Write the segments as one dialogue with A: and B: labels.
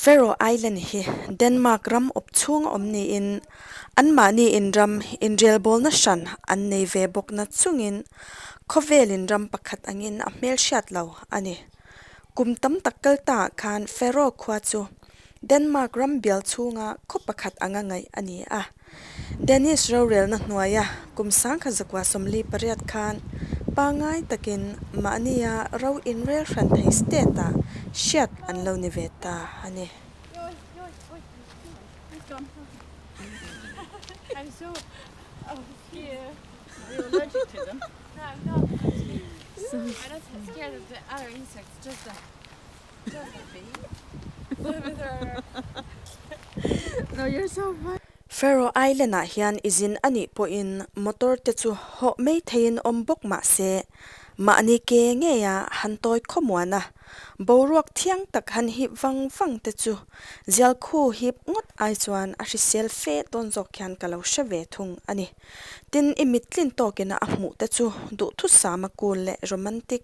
A: Faroe Island hi Denmark ram awp chhunga awm niin anmahni inram inrelbawlna hran an nei ve bawk na chungin khawvelin ram pakhat angin a hmelhriat lo a ni. Kum tam tak kal taah khan Faroe khua chu Denmark ram bial chhunga khaw pakhat anga ngaih a ni a. Danish rorelna hnuaia kum 1948 khan pangngai takin mahnia ro inrel hran thei state-ah hriat an lo ni ve ta a ni. Faroe Island-ah hian i zin a nih pawhin motor te chu hawh mai theiin awm bawk mah se, mahni ke ngeia han tawi khawmuan a, boruak thiang tak han hip vang vang te chu zial khu hip ngawt ai chuan a hrisel fe dawn zawk hian ka lo hre ve thung a ni. Tin, i mittlin tawkina a hmuh te chu duhthusama cool leh romantic,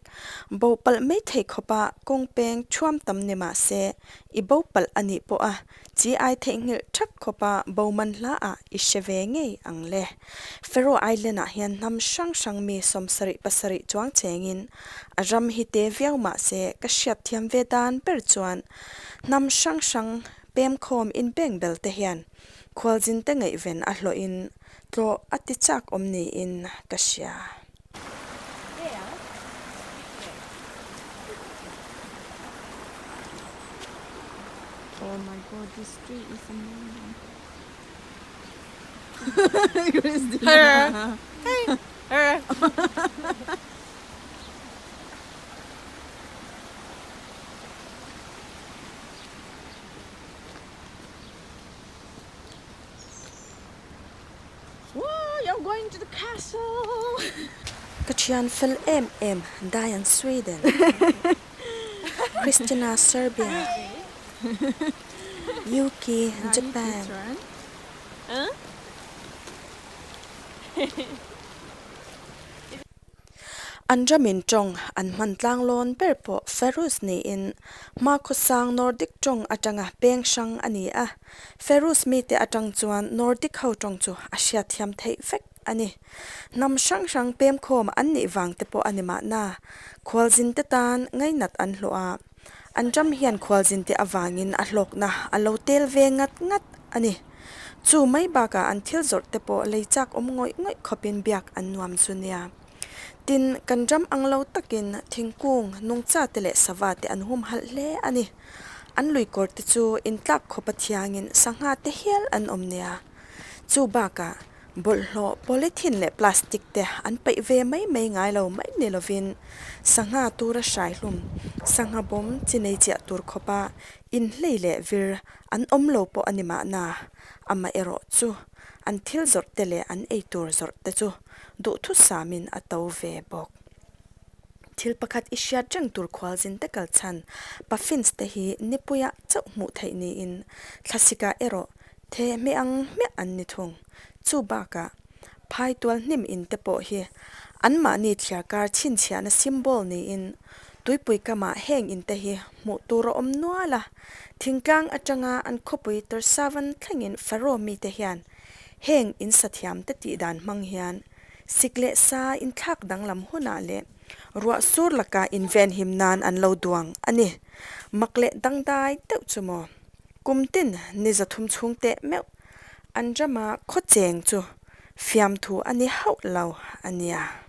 A: bo palh mai thei khawpa kawng peng thuam tam ni mah se, i bo palh a nih pawha chi ai theihnghilh thak khawpa bo man hla ah i hre ve ngei ang le. Faroe Island ah hian hnam hrang hrang mi sawmsarih pasarih chuang chengin a ram hi te viau mah se ka hriat thiam ve dan ber chuan hnam hrang hrang pemkhawm inbeng bel te hian Khualzin te ngaihven a hlawhin tlawh a ti chak awm niin ka hria.
B: Oh my god, this tree is amazing. Hey!
A: Ka thian fel em em Diane Sweden, Christina Serbia, Yuki Japan. An ramin tawng an hman tlanglawn ber pawh Faroese niin hmakhawsang Nordic tawng atanga peng hrang a ni a. Faroese mite atang chuan Nordic ho tawng chu a hriatthiam theih vek a ni. Hnam hrang hrang pemkhawm an nih vang te pawh a ni mahna, khualzinte tan ngainat an hlawh a, an ram hian khualzinte avangin a hlawkna a lo tel ve ngat ngat a ni. Chu mai bakah an thil zawrh te pawh lei chak awm ngawih ngawih khawpin biak an nuam chu nia. Tin, kan ram ang lo takin thingkung, nungcha te leh sava te an humhalh hle a ni. An luikawr te chu intlak khawpa thiangin sangha te hial an awm nia. Chu bakah bawlhhlawh, polythene leh plastic te an paih ve mai mai ngai lo mai ni lovin sangha tura hrai hlum, sangha bawm chi nei chiah tur khawpa inhlei leh vir An awm lo pawh a ni mahna, amaherawh chu an thil zawrh te leh an ei tur zawrh te chu duhthusamin a to ve bawk. Thil pakhat i hriat reng tur khualzin te kal chhan puffins te hi nipuiah chauh hmuh theih niin thlasikah erawh the hmeh ang hmiah an ni thung. Chu bakah phai tual hnim in te pawh hi anmahni thliarkar chhinchhiahna symbol niin tuipui kamah heng in te hi hmuh tur a awm nual a. Thingtlang atanga an khawpui Torsavan thlengin Faroe mite hian heng in sathiamte tih dan hmang hian sik leh sa inthlak danglam hunah leh ruah sur laka invenhim nan an lo duang a ni. Mak leh dangdai deuh chu maw? Kum tin ni zathum chhung teh meuh an rama khaw cheng chu fiamthu a ni hauh lo a nia.